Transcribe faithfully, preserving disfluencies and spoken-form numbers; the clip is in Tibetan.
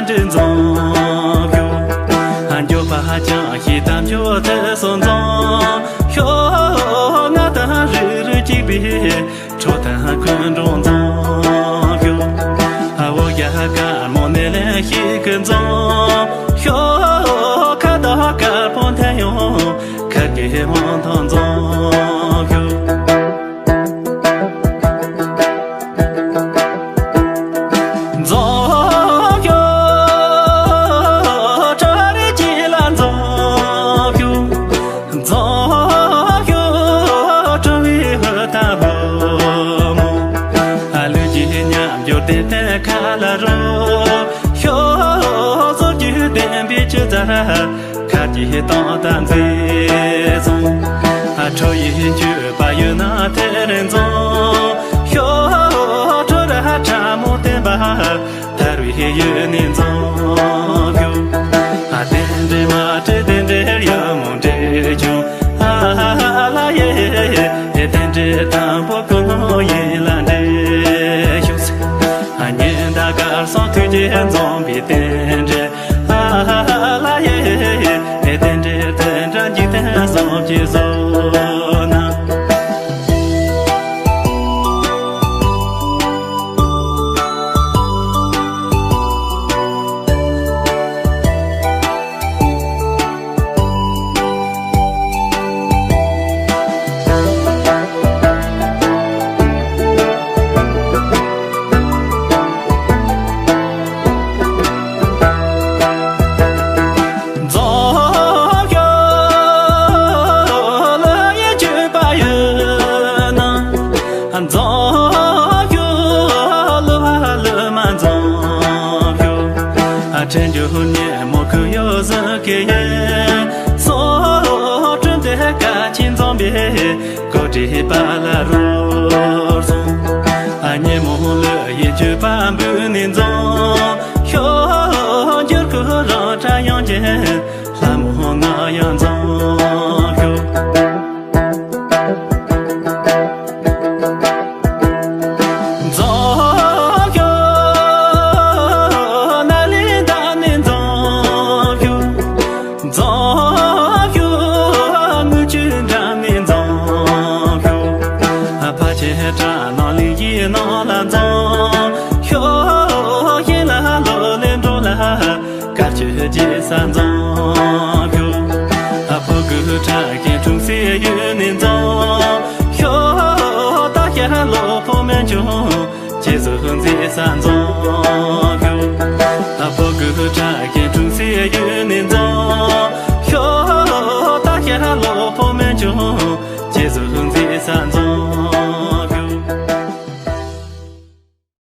འདྲེ་འཛོམས་ཤོག་འགྱོད་པ་ཅང་ཤེས་དམ་ཆོས་ཐེ་སོ་འཛོམས་ཤོག་ང་དང་རིགས་རུས་གཅིག་པའི་ཁྲོ་དང་ཁོང་ཁྲོ་འཛོམས་ཤོག་འོ་རྒྱ་དཀར་མོ་ནས་ལན་ཞིག་གི་འཛོམས་ཤོག་ཁ་དོག་དཀར་པོ་འཐེན་ཡོང་ཁ་དགེ་དབང་ཐང་འཛོམས་ཤོག་འཛོམས་ཤོག་གྲོ་རེ་གཅིག་ལ་འཛོམས་ཤོག་འཛོམས་ཤོག་གྲོ་བའི་ཧུ་ཐག་བུ་མོ། ལུས་ཀྱི་ཉམས་འགྱུར་ཏན་ཏན་ཁ་ལ་རོལ་ཤོག་སོགས་ཀྱི་བདེན་པའི་ཆུ་རྩལ། ཁ་ཅིག་སྟོང་དང་མཛེས་སོང་། ཁྲོ་ཡི་མཆོད་པ་ཡོད་ན་དེར་འཛོམས་ཤོག་ཁྲོ་ར་ཕྲ་མོ་བསྟན་པ་དར་བའི་ཡུལ་ནས་འཛོམས་ཤོག་རྟེན་འབྲེལ་མ་བྲལ་རྟེན་འབྲེལ་ཡར་མོ་འབྲེལ་བྱུང་། ཨ་ལ་ཡེ་རྟེན་འབྲེལ་དང་པོ་ཀུན་སློང་ཡིན་ལ་འབྲེལ་ཤོག་ཉི་ཟླ་སྐར་གསུམ་དུས་བརྒྱད་འཛོམས་པའི་རྟེན་འབྲེལ། ཨ་ལ་ཡེ། རྟེན་འབྲེལ་དེ་འདྲ་འཇིག་རྟེན་གསུམ་གྱིས་བཟོ་ན། འཛོམས་ཤོག་ལ་ཡི་གྱུར་པ་ཡོད་ན། འཛོམས་ཤོག་ལ་བ་ལ་མ་འཛོམས་ཤོག་ཨ་ཕྲན་རྒྱུ་ཉེ་མོ་ཁུ་ཡོ་ཟ་གི་ཡེ་སོ་ཁྲོན་དེ་ཀ་ཆེན་འཛོམས་པའི། ཀོ་ཏི་པ་ལ་རོལ་སོང་། ཨ་ཉེ་མོ་ལ་ཡི་གྱུར་པ་འབུལ་ནས་འཛོམས་ཤོག་འགྱུར་ཁུ་རང་ཁྲ་ཡང་ཅན་ལྷ་མོ་ང་ཡང་འཛོམས་ཤོག་འཛོམས་ཤོག་ན་ལི་འདབས་ནས་འཛོམས་ཤོག་འཛོམས་ཤོག་དངུལ་ཆུ་འགྲམ་ནས་འཛོམས་ཤོག་ཕ་ཆེ་བྲག་ནང་གླིང་གི་ནང་ལ་འཛོམས་ཤོག་ཞིང་ལ་ལོ་ལེ་འགྲོ་ལ་དཀར་ཆུ་རྒྱས་ས་འཛོམས་ཤོག་ཕོ་དགུ་བྲག་གི་འཁྲུངས་སའི་ཡུལ་ནས་འཛོམས་ཤོག་ད་ཤར་ལོ་ཕོ་མོན་ཆུང་རྗེས་སུ་མཛེས་ས་འཛོམས་ཤོག་ཨ་ཕོ་དགུ་བྲག་གི་འཁྲུངས་སའི་ཡུལ།